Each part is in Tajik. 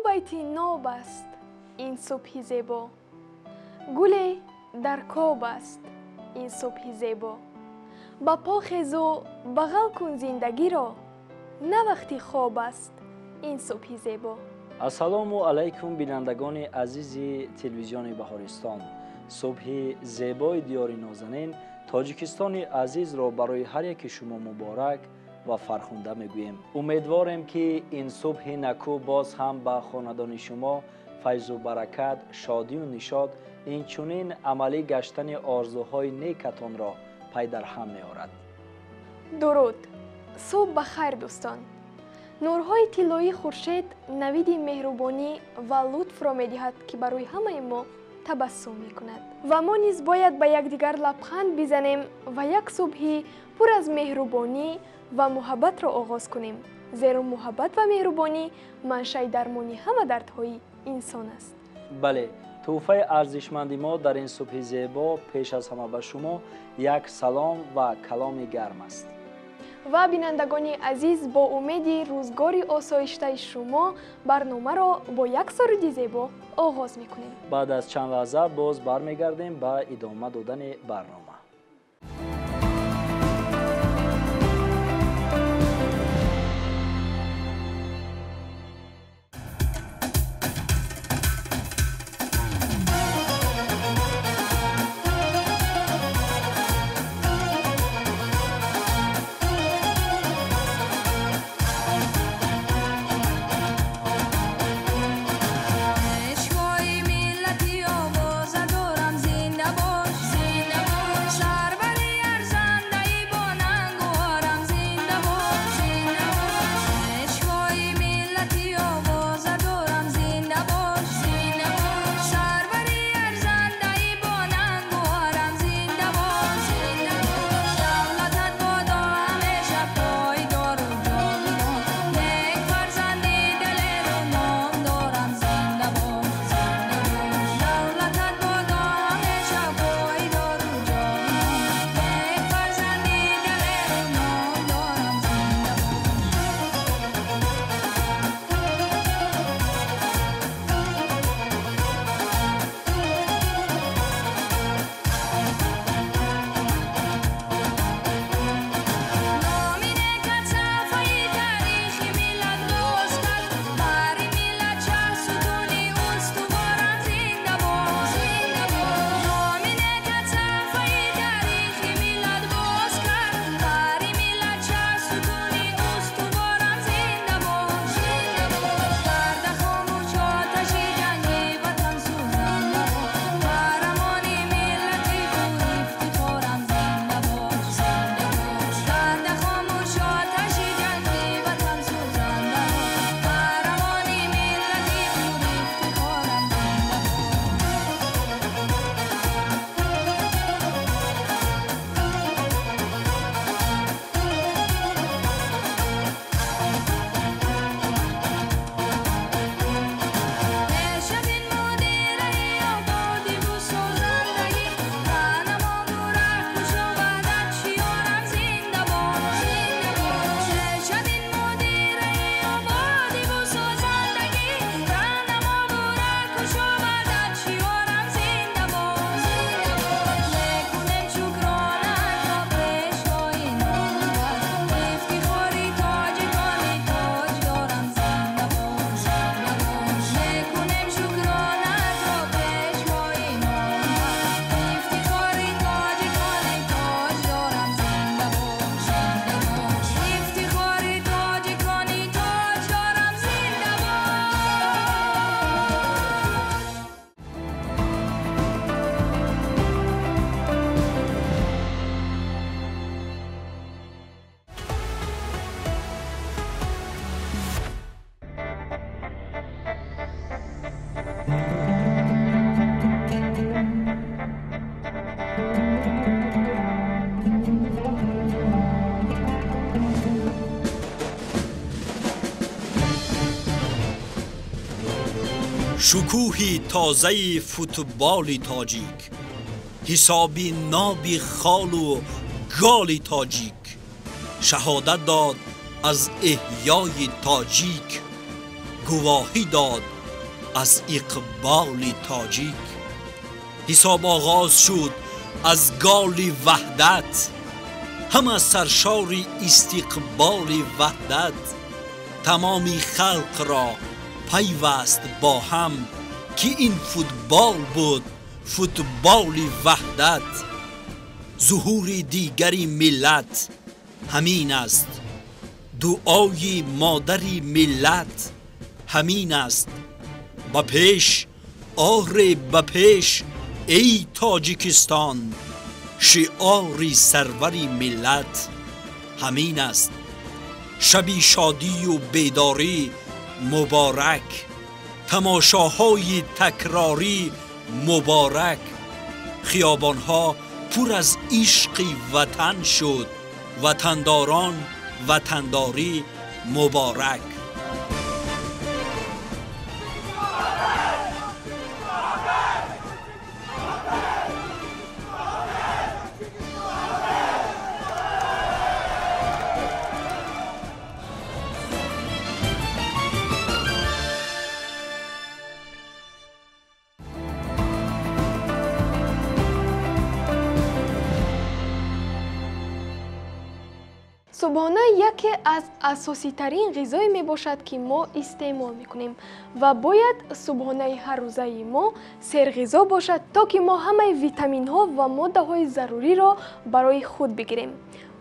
Байти ноб аст ин субҳи зебо, гуле дар коб аст ин субҳи зебо. Ба по хезу бағал кун зиндагиро, на вақти хоб аст ин субҳи зебо. Ассалому алайкум, бинандагони азизи телевизиони Баҳористон. Субҳи зебои диёри нозанин Тоҷикистони азизро барои ҳар яки шумо муборак ва фархунда мегӯем. Умедворем, ки ин субҳи накӯ боз ҳам ба хонадони шумо файзу баракат, шодию нишод, инчунин амалӣ гаштани орзуҳои некатонро пай дар ҳам меорад. Дуруд, субҳ ба хайр, дӯстон. Нурҳои тиллоии хуршед навиди меҳрубонӣ ва лутфро медиҳад, ки барои ҳамаи мо табассум мекунад. Ва мо низ бояд ба якдигар лабханд бизанем ва як субҳи пур аз меҳрубонӣ ва муҳаббатро оғоз кунем, зеро муҳаббат ва меҳрубонӣ маншаи дармони ҳама дардҳои инсон аст. Бале, тӯҳфаи арзишманди мо дар ин субҳи зебо пеш аз ҳама ба шумо як салом ва каломи гарм аст. Ва бинандагони азиз, бо умеди рӯзгори осоиштаи шумо барномаро бо як суруди зебо оғоз мекунем. Баъд аз чанд лаҳза боз бармегардем ба идома додани барнома. Шукӯҳи тозаи футболи тоҷик, ҳисоби ноби холу голи тоҷик, шаҳодат дод аз эҳёи тоҷик, гувоҳӣ дод аз иқболи тоҷик. Ҳисоб оғоз шуд аз голи ваҳдат, ҳама саршори истиқболи ваҳдат. Тамоми халқро пайваст бо ҳам, ки ин футбол буд футболи ваҳдат. Зуҳури дигари миллат ҳамин аст, дуои модари миллат ҳамин аст. Ба пеш, оре ба пеш, эй Тоҷикистон, шиори сарвари миллат ҳамин аст. Шаби шодию бедорӣ муборак, тамошоҳои такрорӣ муборак. Хиёбонҳо пур аз ишқи ватан шуд, ватандорон ватандорӣ муборак. Субҳона яке аз асоситарин ғизое мебошад, ки мо истеъмол мекунем ва бояд субҳонаи ҳаррӯзаи мо серғизо бошад, то ки мо ҳамаи витаминҳо ва моддаҳои заруриро барои худ бигирем.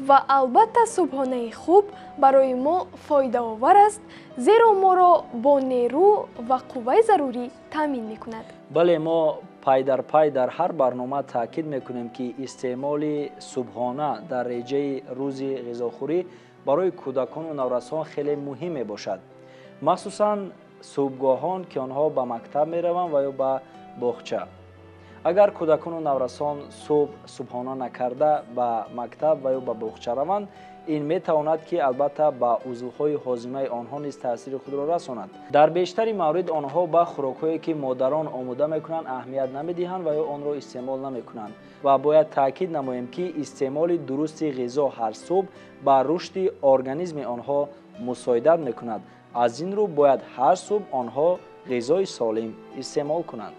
Ва албатта субҳонаи хуб барои мо фоидаовар аст, зеро моро бо нерӯ ва қувваи зарурӣ таъмин мекунад. Бале, мо пай дар пай дар ҳар барнома таъкид мекунем, ки истеъмоли субҳона дар реҷаи рӯзи ғизохӯрӣ барои кӯдакону наврасон хеле муҳим мебошад, махсусан субҳгоҳон, ки онҳо ба мактаб мераванд ва ё ба боғча. Агар кӯдакону наврасон субҳ субҳона накарда ба мактаб ва ё ба боғча раванд, ин метавонад, ки албатта ба узвҳои ҳозимаи онҳо низ таъсири худро расонад. Дар бештари маврид онҳо ба хӯрокҳое, ки модарон омода мекунанд, аҳамият намедиҳанд ва ё онро истеъмол намекунанд. Ва бояд таъкид намоем, ки истеъмоли дурусти ғизо ҳар субҳ ба рушди организми онҳо мусоидат мекунад. Аз ин рӯ бояд ҳар субҳ онҳо ғизои солим истеъмол кунанд.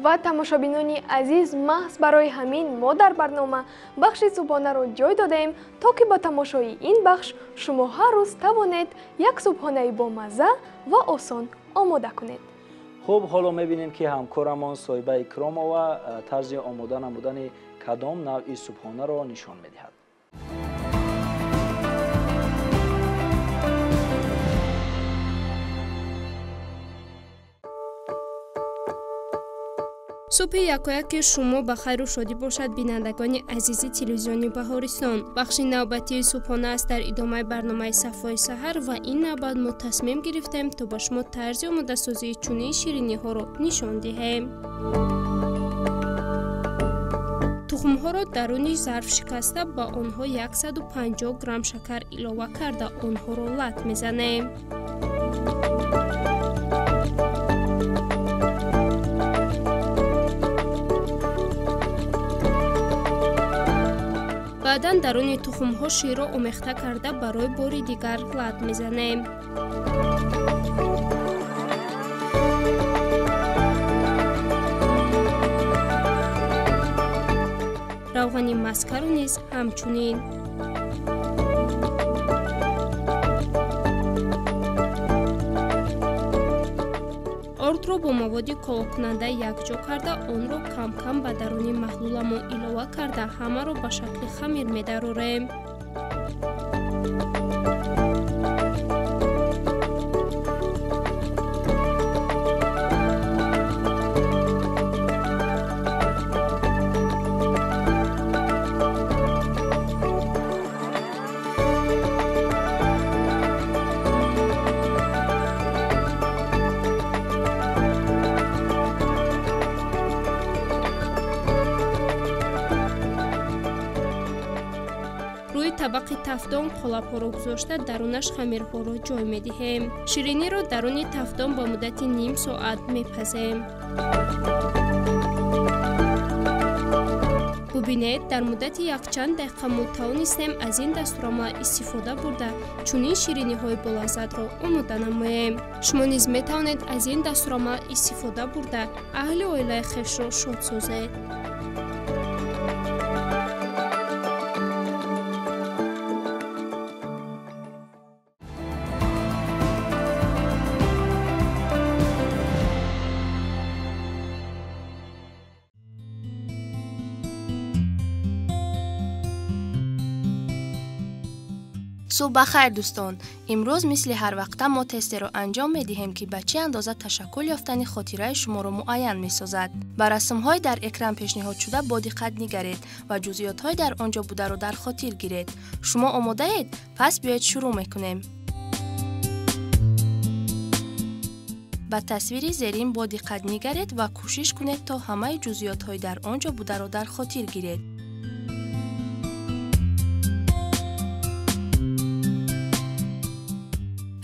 Ва тамошобинони азиз, маҳз барои ҳамин мо дар барнома бахши субҳонаро ҷой додаем, то ки ба тамошои ин бахш шумо ҳар рӯз тавонед як субҳонаи бомазза ва осон омода кунед. Хуб, ҳоло мебинем, ки ҳамкорамон Соҳиба Икромова тарзи омода намудани кадом навъи субҳонаро нишон медиҳад. Субҳи якояки шумо ба хайру шодӣ бошад, бинандагони азизи телевизиони Баҳористон. Бахши навбатии субҳона аст дар идомаи барномаи Сафои саҳар ва ин навбат мо тасмим гирифтем, то ба шумо тарзи омодасозии чунин шириниҳоро нишон диҳем. Тухмҳоро даруни зарф шикаста ба онҳо 150 грамм шакар илова карда онҳоро лат мезанем. Баъдан даруни тухмҳо ширро омехта карда барои бори дигар лат мезанем. Равғани маскаро низ ҳамчунин. Ордро бо маводи колокунанда якҷо карда онро кам-кам ба даруни маҳлуламон илова карда ҳамаро ба шакли хамир медарорем. Рӯи табақи тафдон қолабҳоро гузошта дарунаш хамирҳоро ҷой медиҳем. Шириниро даруни тафдон ба муддати ним соат мепазем. Бубинед, дар муддати якчанд дақиқа мо тавонистем аз ин дастурамал истифода бурда чунин шириниҳои болаззатро омода намоем. Шумо низ метавонед аз ин дастурамал истифода бурда аҳли оилаи хешро шод созед. Субҳ ба хайр, дӯстон. Имрӯз мисли ҳар вақта мо тестеро анҷом медиҳем, ки ба чӣ андоза ташаккул ёфтани хотираи шуморо муайян месозад. Ба расмҳои дар экран пешниҳодшуда бо диққат нигаред ва ҷузъиётҳои дар он ҷо бударо дар хотир гиред. Шумо омодаед? Пас биёед шурӯъ мекунем. Ба тасвири зерин бо диққат нигаред ва кӯшиш кунед, то ҳамаи ҷузъиётҳои дар он ҷо бударо дар хотир гиред.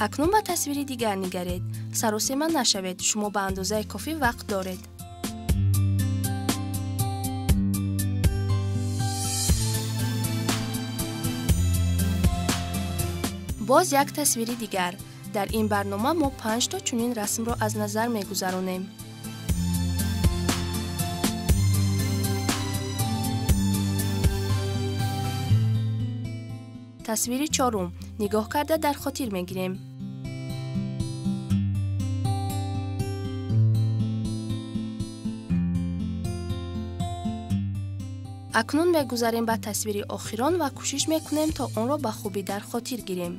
Акнун ба тасвири дигар нигаред. Саросема нашавед, шумо ба андозаи кофӣ вақт доред. Боз як тасвири дигар. Дар ин барнома мо 5 то чунин расмро аз назар мегузаронем. Тасвири чорум. Нигоҳ карда дар хотир мегирем. Акнун мегузарем ба тасвири охирон ва кӯшиш мекунем, то онро ба хубӣ дар хотир гирем.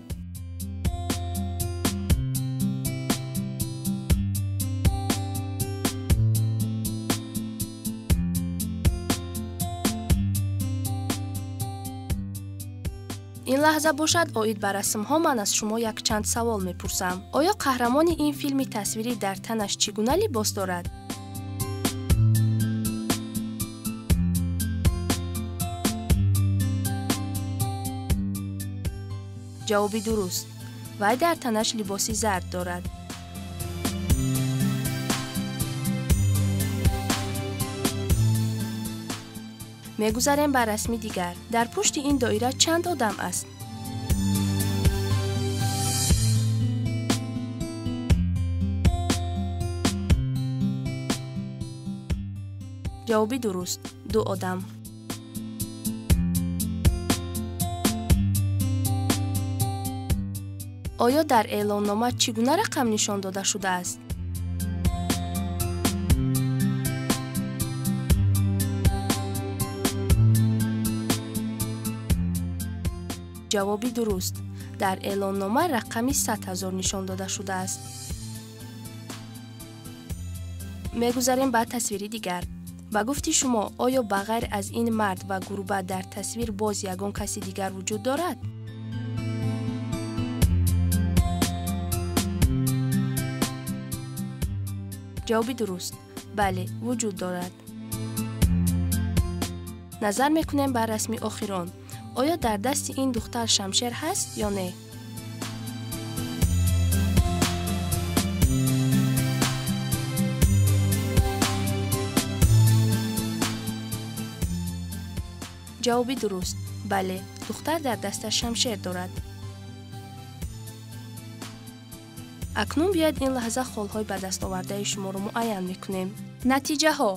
Ин лаҳза бошад, оид ба расмҳо ман аз шумо якчанд савол мепурсам. Оё қаҳрамони ин филми тасвирӣ дар танаш чӣ гуна либос дорад? Ҷавоби дуруст. Вай дар танаш либоси зард дорад. Мегузарем ба расми дигар. Дар пушти ин доира чанд одам аст? Ҷавоби дуруст. 2 одам. Оё дар эълоннома чӣ гуна рақам нишон дода шудааст? Ҷавоби дуруст. Дар эълоннома рақами 100 000 нишон дода шудааст. Мегузарем ба тасвири дигар. Ба гуфти шумо, оё ба ғайр аз ин мард ва гурба дар тасвир боз ягон каси дигар вуҷуд дорад? Ҷавоби дуруст. Бале, вуҷуд дорад. Назар мекунем ба расми охирон. Оё дар дасти ин духтар шамшер ҳаст ё не? Ҷавоби дуруст. Бале, духтар дар дасташ шамшер дорад. Акнун биёед ин лаҳза холҳои ба даст овардаи шуморо муайян мекунем. Натиҷаҳо.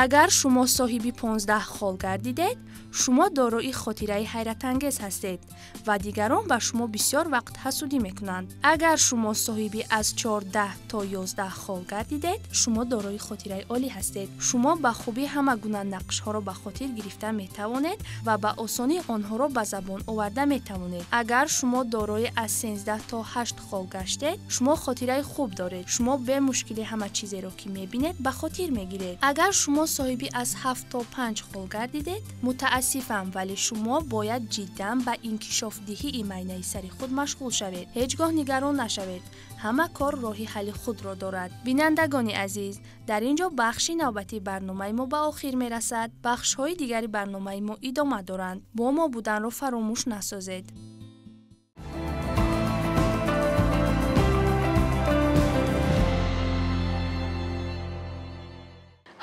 Агар шумо соҳиби 15 хол гардидед, шумо дорои хотираи ҳайратангез ҳастед ва дигарон ба шумо бисёр вақт ҳасудӣ мекунанд. Агар шумо соҳиби аз 14 то 11 хол гардидед, шумо дорои хотираи олӣ ҳастед. Шумо ба хубӣ ҳама гуна нақшҳоро ба хотир гирифта метавонед ва ба осонӣ онҳоро ба забон оварда метавонед. Агар шумо дорои аз 13 то 8 хол гаштед, шумо хотираи хуб доред. Шумо бемушкилӣ ҳама чизеро ки мебинед ба хотир мегиред. Агар шумо соҳиби аз 7 то 5 хол гардидед, мутаассифам, вале шумо бояд ҷиддан ба инкишофдиҳии майнаи сари худ машғул шавед. Ҳеҷ гоҳ нигарон нашавед. Ҳама кор роҳи ҳалли худро дорад. Бинандагони азиз, дар ин ҷо бахши навбатии барномаи мо ба охир мерасад. Бахшҳои дигари барномаи мо идома доранд. Бо мо буданро фаромӯш насозед.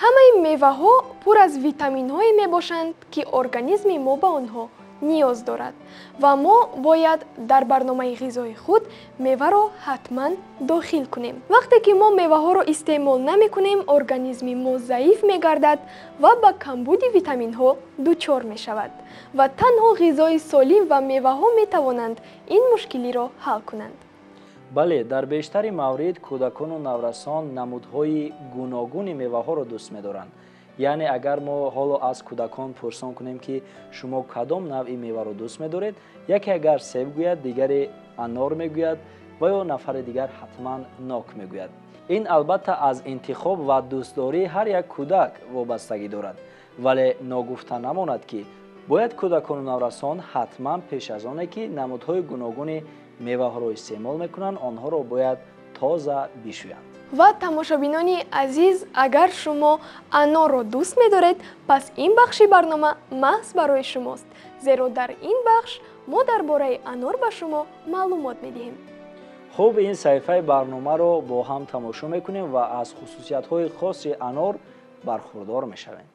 Ҳамаи меваҳо пур аз витаминҳое мебошанд, ки организми мо ба онҳо ниёз дорад ва мо бояд дар барномаи ғизои худ меваро ҳатман дохил кунем. Вақте ки мо меваҳоро истеъмол намекунем, организми мо заиф мегардад ва ба камбуди витаминҳо дучор мешавад ва танҳо ғизои солим ва меваҳо метавонанд ин мушкилиро ҳал кунанд. Бале, дар бештари маврид кӯдакону наврасон намудҳои гуногуни меваҳоро дӯст медоранд. Яъне агар мо ҳоло аз кӯдакон пурсон кунем, ки шумо кадом навъи меваро дӯст медоред, яке агар себ гӯяд, дигаре анор мегӯяд ва ё нафари дигар ҳатман нок мегӯяд. Ин албатта аз интихоб ва дӯстдории ҳар як кӯдак вобастагӣ дорад, вале ногуфта намонад, ки бояд кӯдакону наврасон ҳатман пеш аз оне ки намудҳои гуногуни меваҳоро истеъмол мекунанд, онҳоро бояд тоза бишӯянд. Ва тамошобинони азиз, агар шумо анорро дӯст медоред, пас ин бахши барнома маҳз барои шумост, зеро дар ин бахш мо дар бораи анор ба шумо маълумот медиҳем. Хуб, ин саҳифаи барномаро бо ҳам тамошо мекунем ва аз хусусиятҳои хоси анор бархурдор мешавем.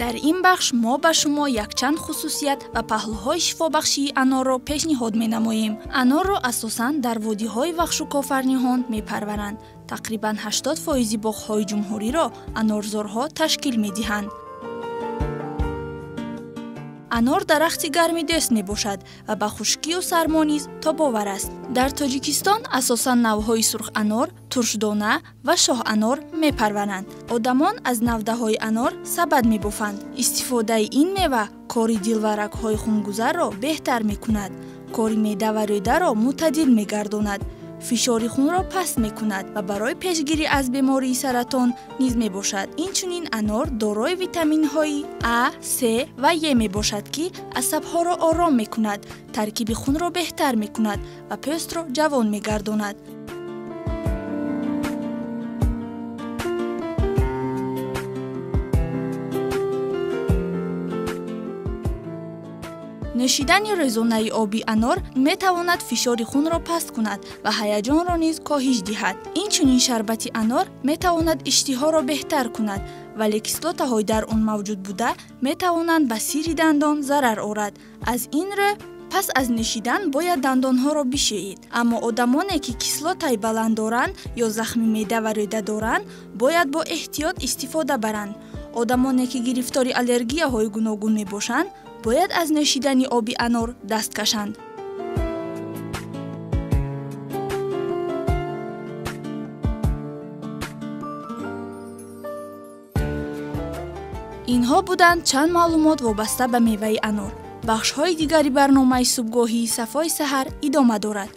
Дар ин бахш мо ба шумо якчанд хусусият ва паҳлӯҳои шифобахшии анорро пешниҳод менамоем. Анорро асосан дар водиҳои Вахшу Кофарниҳон мепарваранд. Тақрибан 80% боғҳои ҷумҳуриро анорзорҳо ташкил медиҳанд. Анор дарахти гармидӯст мебошад ва ба хушкию сармо низ тобовар аст. Дар Тоҷикистон асосан навъҳои сурханор, туршдона ва шоҳанор мепарваранд. Одамон аз навдаҳои анор сабад мебофанд. Истифодаи ин мева кори дил ва рагҳои хунгузарро беҳтар мекунад, кори меъда ва рӯдаро мӯътадил мегардонад, фишори хунро паст мекунад ва барои пешгирӣ аз бемории саратон низ мебошад. Инчунин анор дорои витаминҳои А, С ва Е мебошад, ки асабҳоро ором мекунад, таркиби хунро беҳтар мекунад ва пӯстро ҷавон мегардонад. Нӯшидани рӯзонаи оби анор метавонад фишори хунро паст кунад ва ҳаяҷонро низ коҳиш диҳад. Инчунин шарбати анор метавонад иштиҳоро беҳтар кунад, вале кислотаҳои дар он мавҷуд буда метавонанд ба сири дандон зарар орад. Аз ин рӯ пас аз нӯшидан бояд дандонҳоро бишӯед. Аммо одамоне, ки кислотаи баланд доранд ё захми меъда ва рӯда доранд, бояд бо эҳтиёт истифода баранд. Одамоне, ки гирифтори аллергияҳои гуногун мебошанд, бояд аз нӯшидани оби анор даст кашанд. Инҳо буданд чанд маълумот вобаста ба меваи анор. Бахшҳои дигари барномаи субҳгоҳии Сафои саҳар идома дорад.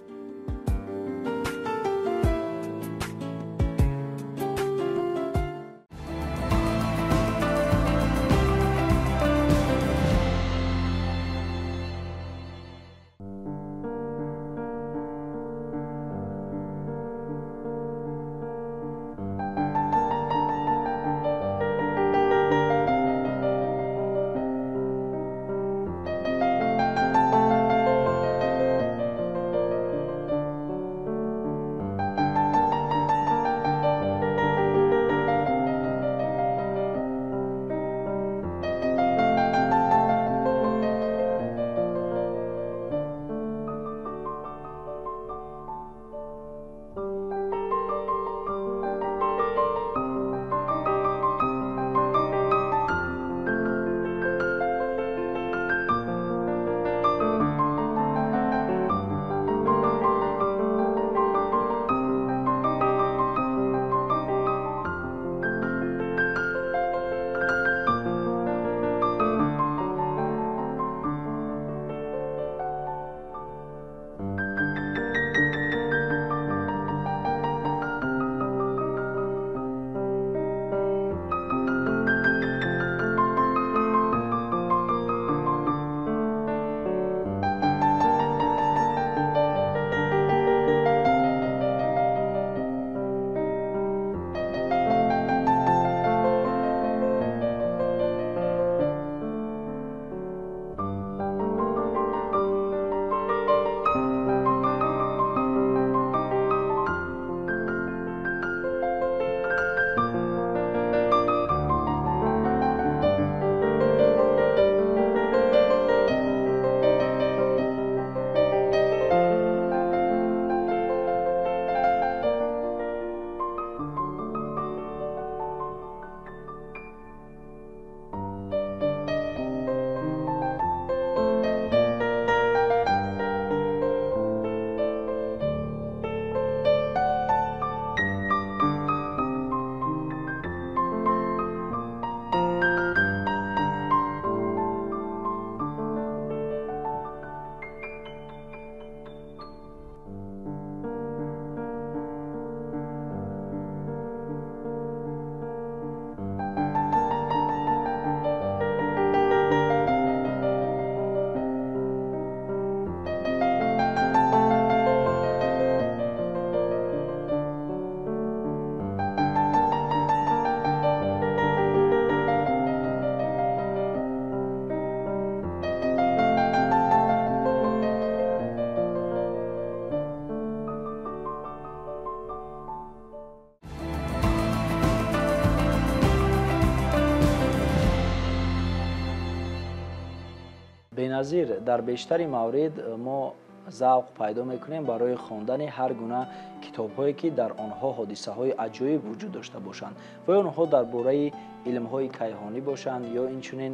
Беназир, дар бештари маврид мо завқ пайдо мекунем барои хондани ҳар гуна китобҳое, ки дар онҳо ҳодисаҳои аҷоиб вуҷуд дошта бошанд ва ё онҳо дар бораи илмҳои кайҳонӣ бошанд ё инчунин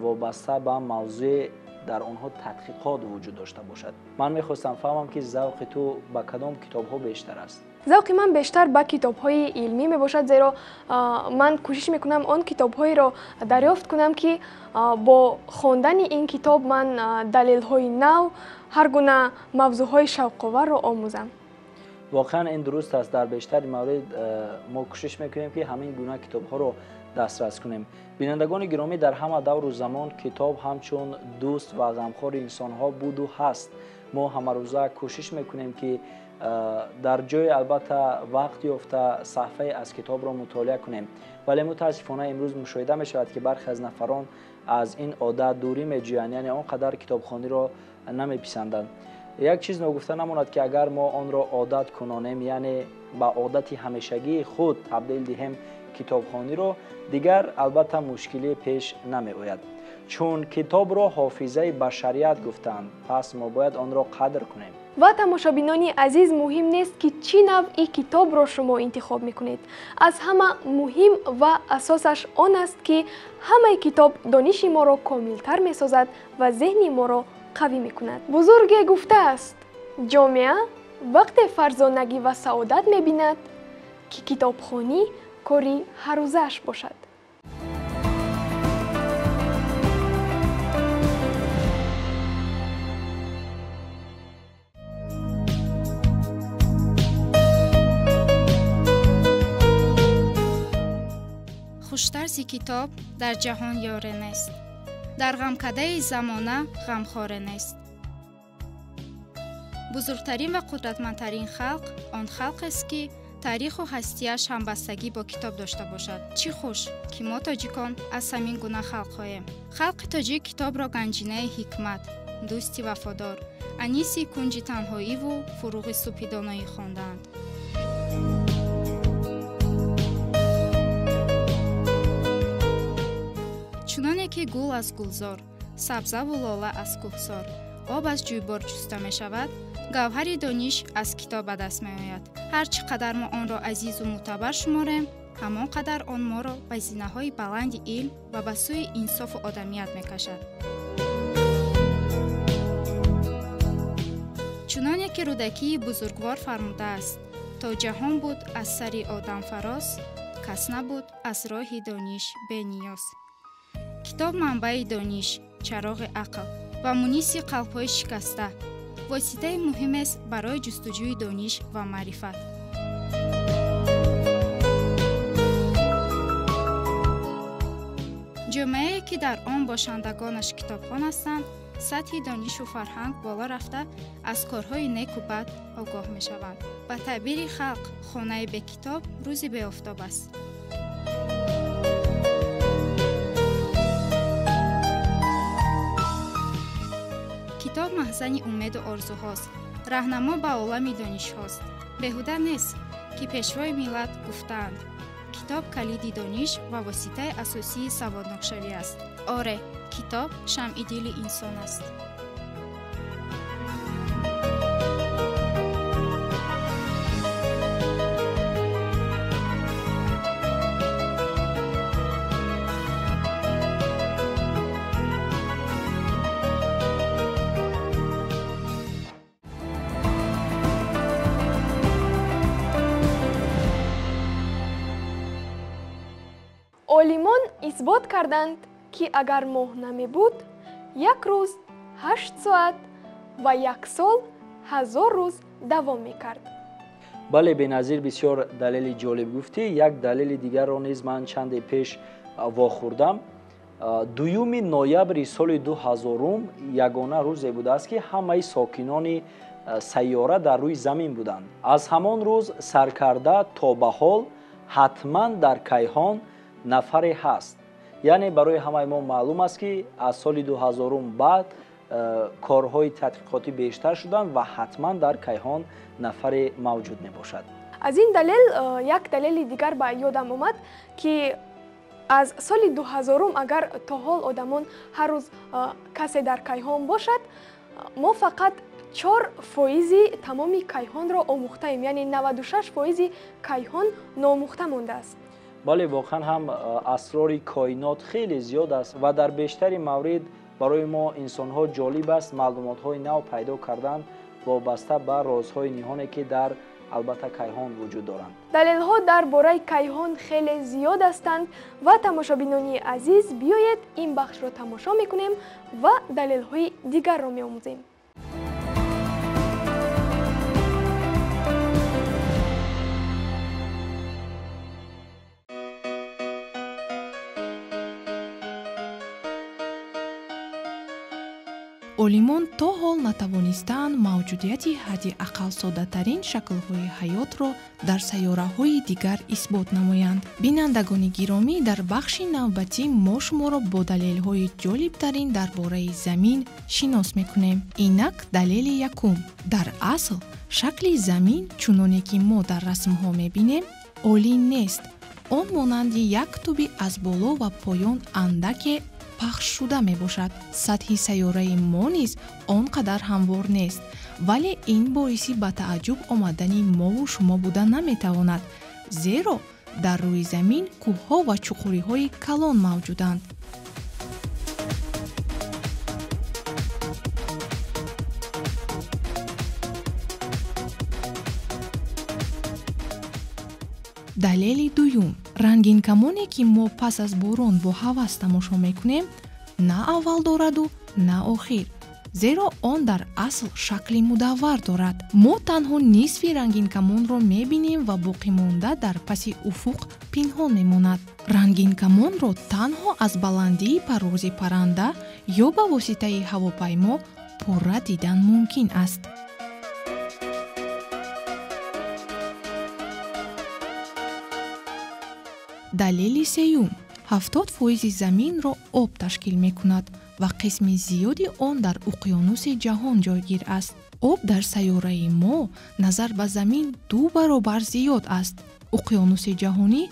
вобаста ба мавзӯе дар онҳо тадқиқот вуҷуд дошта бошад. Ман мехостам фаҳмам, ки завқи ту ба кадом китобҳо бештар аст. Завқи ман бештар ба китобҳои илмӣ мебошад, зеро ман кӯшиш мекунам он китобҳоеро дарёфт кунам, ки бо хондани ин китоб ман далелҳои нав, ҳар гуна мавзӯъҳои шавқоварро омӯзам. Воқеан ин дуруст аст. Дар бештари маврид мо кӯшиш мекунем, ки ҳамин гуна китобҳоро дастрас кунем. Бинандагони гиромӣ, дар ҳама давру замон китоб ҳамчун дӯст ва ғамхори инсонҳо буду ҳаст. Мо ҳамарӯза кӯшиш мекунем, ки дар ҷое албатта вақт ёфта саҳфае аз китобро мутолиа кунем, вале мутаассифона имрӯз мушоҳида мешавад, ки бархе аз нафарон аз ин одат дурӣ меҷӯянд, яъне он қадар китобхониро намеписанданд. Як чиз ногуфта намонад, ки агар мо онро одат кунонем, яъне ба одати ҳамешагии худ табдил диҳем китобхониро, дигар албатта мушкилӣ пеш намеояд. Чун китобро ҳофизаи башарият гуфтанд, пас мо бояд онро қадр кунем. Ва тамошобинони азиз, муҳим нест, ки чӣ навъи китобро шумо интихоб мекунед. Аз ҳама муҳим ва асосаш он аст, ки ҳамаи китоб дониши моро комилтар месозад ва зеҳни моро қавӣ мекунад. Бузурге гуфтааст: ҷомеа вақте фарзонагӣ ва саодат мебинад, ки китобхонӣ кори ҳаррӯзааш бошад. Хуштарзи китоб дар ҷаҳон ёре нест, дар ғамкадаи замона ғамхоре нест. Бузургтарин ва қудратмандтарин халқ он халқест, ки таъриху ҳастияш ҳамбастагӣ бо китоб дошта бошад. Чӣ хуш, ки мо тоҷикон аз ҳамин гуна халқҳоем. Халқи тоҷик китобро ганҷинаи ҳикмат, дӯсти вафодор, аниси кунҷи танҳоиву фуруғи субҳи доноӣ хондаанд. Чуноне ки гул аз гулзор, сабзаву лола аз кӯҳсор, об аз ҷӯйбор ҷуста мешавад, гавҳари дониш аз китоб ба даст меояд. Ҳар чӣ қадар мо онро азизу мӯътабар шуморем, ҳамон қадар он моро ба зинаҳои баланди илм ва ба сӯи инсофу одамият мекашад. Чуноне ки Рӯдакии бузургвор фармудааст: то ҷаҳон буд аз сари одам фароз, кас набуд аз роҳи дониш бениёз. Китоб манбаи дониш, чароғи ақл ва муниси қалбҳои шикаста, воситаи муҳимест барои ҷустуҷӯи дониш ва маърифат. Ҷомеае, ки дар он бошандагонаш китобхон ҳастанд, сатҳи донишу фарҳанг боло рафта, аз корҳои неку бад огоҳ мешаванд. Ба таъбири халқ, хонаи бекитоб рӯзи беофтоб аст. Китоб маҳзани умеду орзуҳост, раҳнамо ба олами донишҳост. Беҳуда нест, ки пешвои миллат гуфтаанд: китоб калиди дониш ва воситаи асосии саводнокшавӣ аст. Оре, китоб шамъи дили инсон аст. Олимон исбот карданд, ки агар моҳ намебуд, як рӯз 8 соат ва як сол 1000 рӯз давом мекард. Бале, Беназир, бисёр далели ҷолиб гуфтӣ. Як далели дигарро низ ман чанде пеш вохӯрдам. 2 ноябри соли 2000 ягона рӯзе будааст, ки ҳамаи сокинони сайёра дар рӯи замин буданд. Аз ҳамон рӯз саркарда то ба ҳол ҳатман дар кайҳон нафаре ҳаст. Яъне барои ҳамаи мо маълум аст, ки аз соли 2000 баъд корҳои тадқиқотӣ бештар шуданд ва ҳатман дар кайҳон нафаре мавҷуд мебошад. Аз ин далел як далели дигар ба ёдам омад, ки Аз соли 2000 агар то ҳол одамон ҳар рӯз касе дар кайҳон бошад, мо фақат 4% тамоми кайҳонро омӯхтаем, яъне 96% кайҳон ноомӯхта мондааст. Бале, воқеан ҳам асрори коинот хеле зиёд аст ва дар бештари маврид барои мо инсонҳо ҷолиб аст маълумотҳои нав пайдо кардан вобаста ба розҳои ниҳоне, ки дар албатта кайҳон вуҷуд доранд. Далелҳо дар бораи кайҳон хеле зиёд ҳастанд ва тамошобинони азиз, биёед ин бахшро тамошо мекунем ва далелҳои дигарро меомӯзем. Олимон то ҳол натавонистаанд мавҷудияти ҳадди ақал соддатарин шаклҳои ҳаётро дар сайёраҳои дигар исбот намоянд. Бинандагони гиромӣ, дар бахши навбатӣ мо шуморо бо далелҳои ҷолибтарин дар бораи замин шинос мекунем. Инак далели якум. Дар асл шакли замин, чуноне ки мо дар расмҳо мебинем, олӣ нест. Он монанди як туби аз боло ва поён андаке пахшшуда мебошад. Сатҳи сайёраи мо низ он қадар ҳамвор нест, вале ин боиси ба тааҷҷуб омадани мову шумо буда наметавонад, зеро дар рӯи замин кӯҳҳо ва чуқуриҳои калон мавҷуданд. Далели дуюм. Рангинкамоне, ки мо пас аз борон бо ҳавас тамошо мекунем, на аввал дораду на охир, зеро он дар асл шакли мудаввар дорад. Мо танҳо нисфи рангинкамонро мебинем ва боқимонда дар паси уфуқ пинҳон мемонад. Рангинкамонро танҳо аз баландии парвози парранда ё ба воситаи ҳавопаймо пурра дидан мумкин аст. Далели сеюм. 70% заминро об ташкил мекунад ва қисми зиёди он дар уқёнуси ҷаҳон ҷойгир аст. Об дар сайёраи мо назар ба замин 2 баробар зиёд аст. Уқёнуси ҷаҳонӣ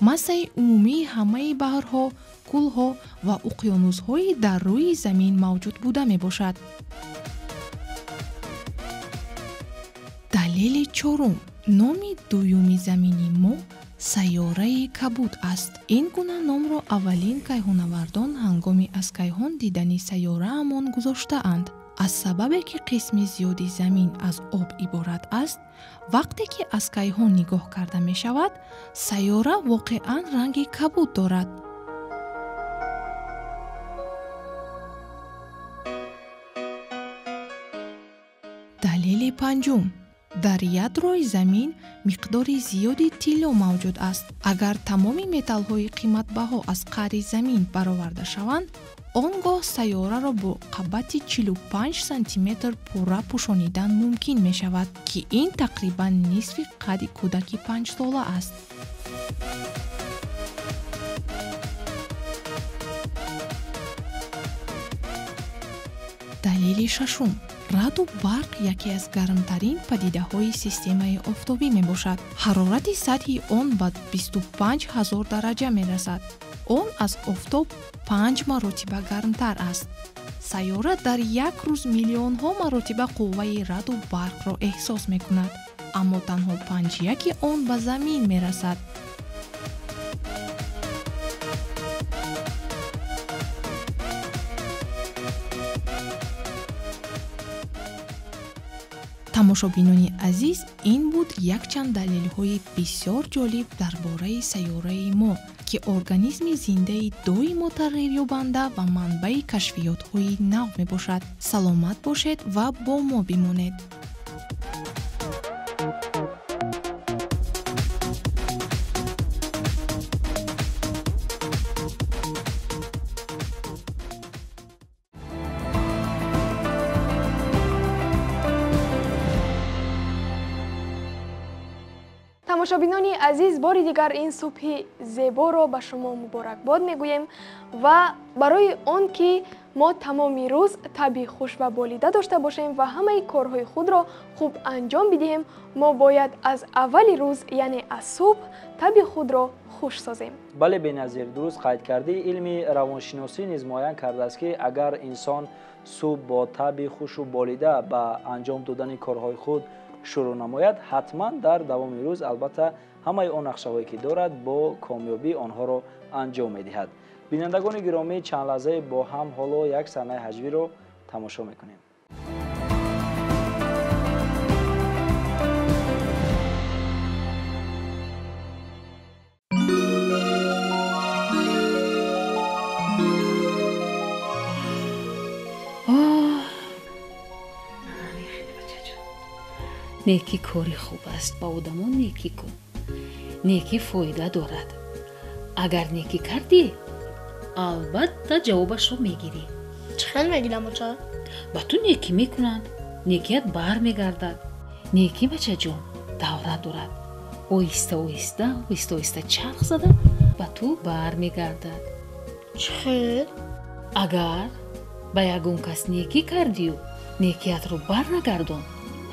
массаи умумии ҳамаи баҳрҳо, кӯлҳо ва уқёнусҳои дар рӯи замин мавҷуд буда мебошад. Далели чорум. Номи дуюми замини мо сайёраи кабуд аст. Ин гуна номро аввалин кайҳонавардон ҳангоми аз кайҳон дидани сайёраамон гузоштаанд. Аз сабабе ки қисми зиёди замин аз об иборат аст, вақте ки аз кайҳон нигоҳ карда мешавад, сайёра воқеан ранги кабуд дорад. Далели панҷум. Дар ядрои замин миқдори зиёди тилло мавҷуд аст. Агар тамоми металлҳои қиматбаҳо аз қаъри замин бароварда шаванд, он гоҳ сайёраро бо қабати 45 сантиметр пурра пӯшонидан мумкин мешавад, ки ин тақрибан нисфи қадди кӯдаки 5-сола аст. Далели шашум. Раъду барқ яке аз гармтарин падидаҳои системаи офтобӣ мебошад. Ҳарорати сатҳи он ба 25 000 дараҷа мерасад. Он аз офтоб 5 маротиба гармтар аст. Сайёра дар як рӯз миллионҳо маротиба қувваи раъду барқро эҳсос мекунад, аммо танҳо 5/1 он ба замин мерасад. Тамошобинони азиз, ин буд якчанд далелҳои бисёр ҷолиб дар бораи сайёраи мо, ки организми зиндаи доимо тағйирёбанда ва манбаи кашфиётҳои нав мебошад. Саломат бошед ва бо мо бимонед. Тамошобинони азиз, бори дигар ин субҳи зеборо ба шумо муборакбод мегӯем ва барои он ки мо тамоми рӯз табъи хуш ва болида дошта бошем ва ҳамаи корҳои худро хуб анҷом бидиҳем, мо бояд аз аввали рӯз, яъне аз субҳ, табъи худро хуш созем. Бале, Беназир, дуруст қайд кардӣ. Илми равоншиносӣ низ муайян кардааст, ки агар инсон субҳ бо табъи хушу болида ба анҷом додани корҳои худ шурӯъ намояд, ҳатман дар давоми рӯз албатта ҳамаи он нақшаҳое ки дорад, бо комёбӣ онҳоро анҷом медиҳад. Бинандагони гиромӣ, чанд лаҳзае бо ҳам ҳоло як саҳнаи ҳаҷвиро тамошо мекунем. Некӣ кори хуб аст, ба одамон некӣ кун. Некӣ фоида дорад. Агар некӣ кардӣ, албатта ҷавобашро мегирӣ. Чӣ хел мегирам, оча? Ба ту некӣ мекунанд, некият бармегардад. Некӣ, бачаҷон, давра дорад. Оҳиста оҳиста, оҳиста оҳиста чарх зада ба ту бармегардад. Чӣ хел? Агар ба ягон кас некӣ кардию некиятро барнагардон,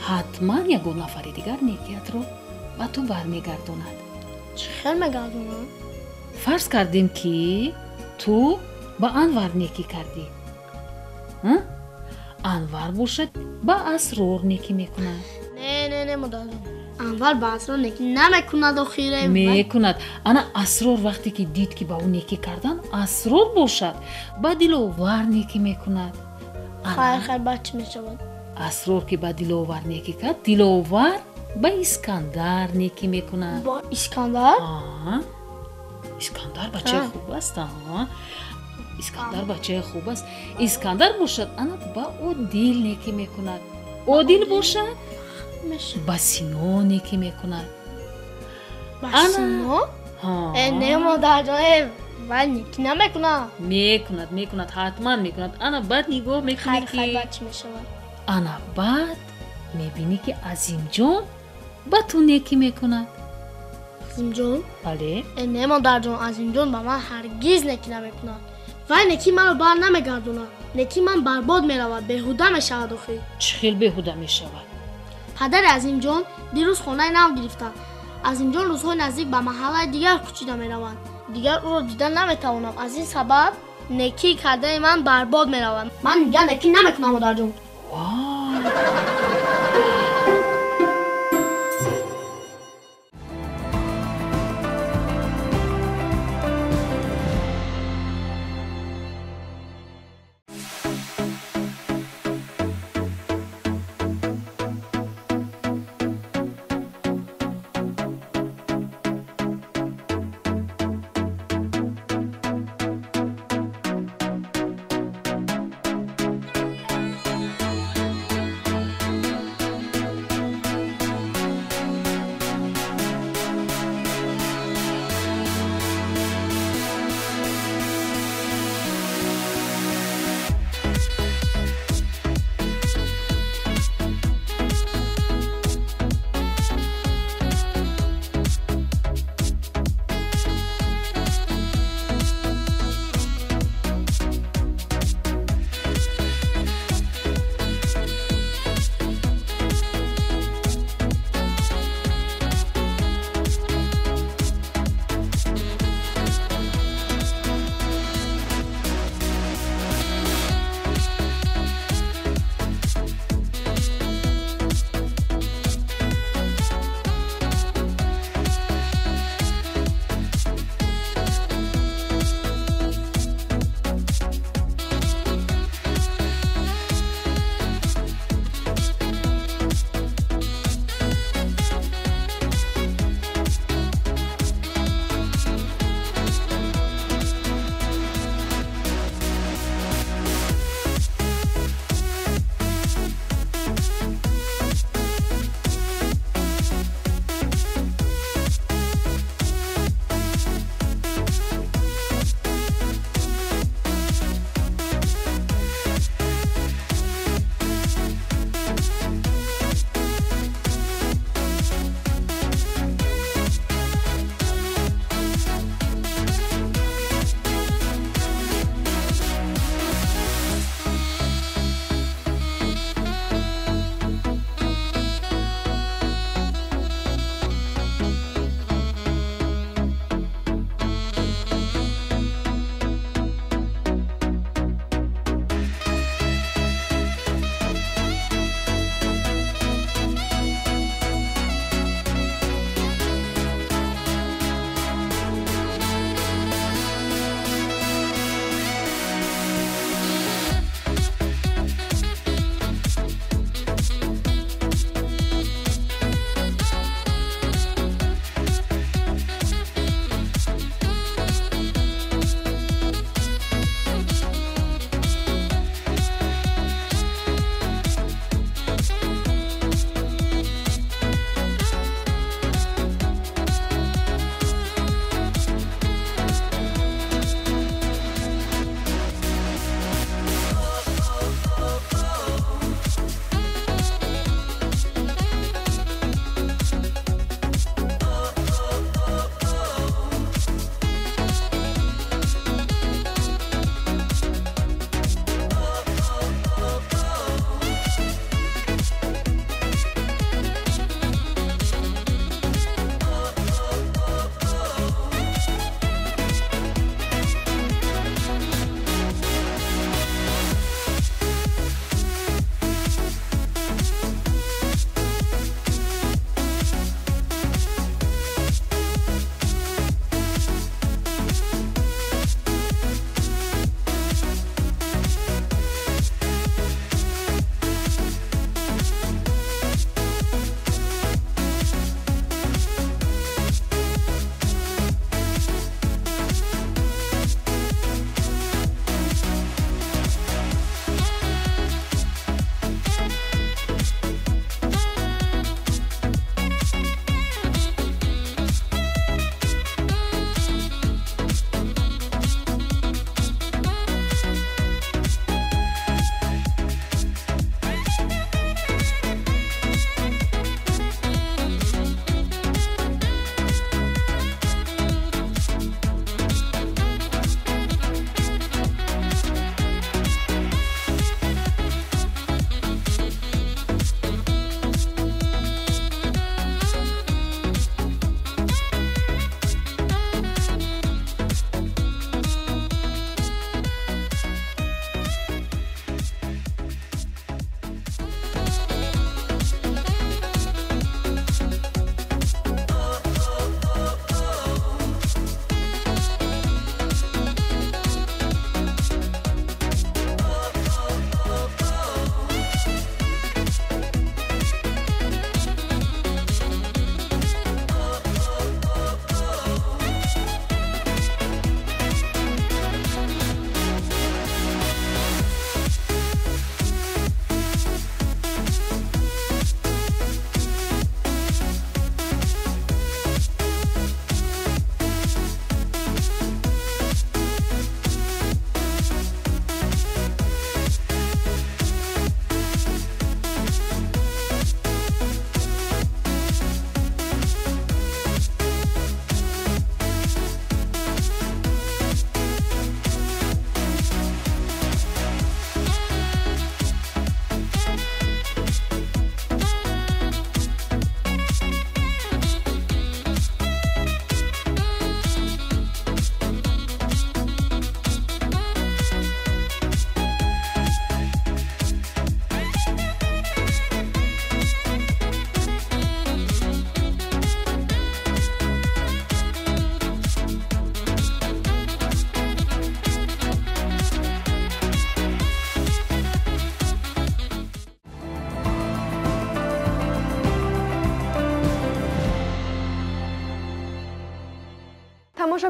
ҳатман ягон нафари дигар некиятро ба ту бармегардонад. Чӣ хел мегардонад? Фарз кардем, ки ту ба Анвар некӣ кардӣ. Анвар бошад, ба Асрор некӣ мекунад. Не, не, не, модарҷон, Анвар ба Асрор некӣ намекунад. Охире мекунад. Ана Асрор вақте ки дид, ки ба ӯ некӣ кардан, Асрор бошад, ба Диловар некӣ мекунад. Хайр, хайр, баъд чӣ мешавад? Асрор ки ба Диловар некӣ кард, Диловар ба Искандар некӣ мекунад. Ба Искандар? Искандар бачаи хуб аст. Искандар бачаи хуб аст. Искандар бошад, ана ба Одил некӣ мекунад. Одил бошад, ба Сино некӣ мекунад. Ба Сино? Не, модарҷон, вай некӣ намекунад. Мекунад, мекунад, ҳатман мекунад. Ана баъд нигоҳ мекунӣ, ки хайр, баъд чӣ мешавад? Ана баъд мебинӣ, ки Азимҷон ба ту некӣ мекунад. Азимҷон? Бале. Не, модарҷон, Азимҷон ба ман ҳаргиз некӣ намекунад. Вай некӣ маро бар намегардонад. Некӣ ман барбод меравад, беҳуда мешавад охир. Чӣ хел беҳуда мешавад? Падари Азимҷон дирӯз хонаи нав гирифтанд. Азимҷон рӯзҳои наздик ба маҳаллаи дигар кӯчида мераванд. Дигар ӯро дида наметавонам. Аз ин сабаб некӣ кардаи ман барбод меравад. Ман дигар некӣ намекунам, модарҷон.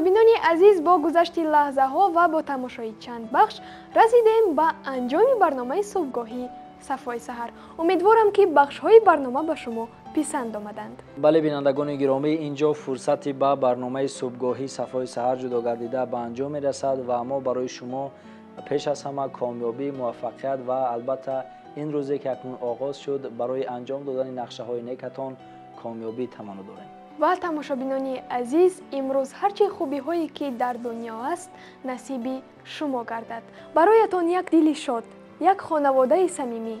Тамошобинони азиз, бо гузашти лаҳзаҳо ва бо тамошои чанд бахш расидем ба анҷоми барномаи субҳгоҳӣ Сафои саҳар. Умедворам, ки бахшҳои барнома ба шумо писанд омаданд. Бале, бинандагони гиромӣ, инҷо фурсати ба барномаи субҳгоҳӣ Сафои саҳар ҷудо гардида ба анҷом мерасад ва мо барои шумо пеш аз ҳама комёбӣ, муваффақият ва албатта ин рӯзе ки акнун оғоз шуд, барои анҷом додани нақшаҳои некатон комёбӣ таманно дорем. Ва тамошобинони азиз, имрӯз ҳарчи хубиҳое ки дар дунё аст, насиби шумо гардад. Бароятон як дили шод, як хонаводаи самимӣ,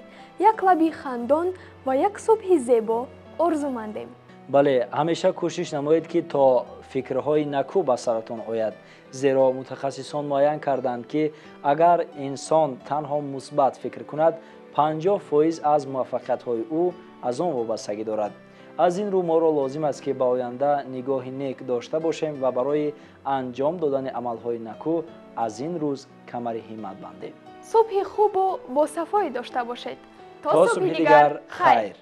як лаби хандон ва як субҳи зебо орзумандем. Бале, ҳамеша кӯшиш намоед, ки то фикрҳои накӯ ба саратон ояд, зеро мутахассисон муайян карданд, ки агар инсон танҳо мусбат фикр кунад, 50% аз муваффақиятҳои ӯ аз он вобастагӣ дорад. Аз ин рӯ моро лозим аст, ки ба оянда нигоҳи нек дошта бошем ва барои анҷом додани амалҳои накӯ аз ин рӯз камари ҳиммат бандем. Субҳи хубу босафое дошта бошед. То субҳи дигар, хайр.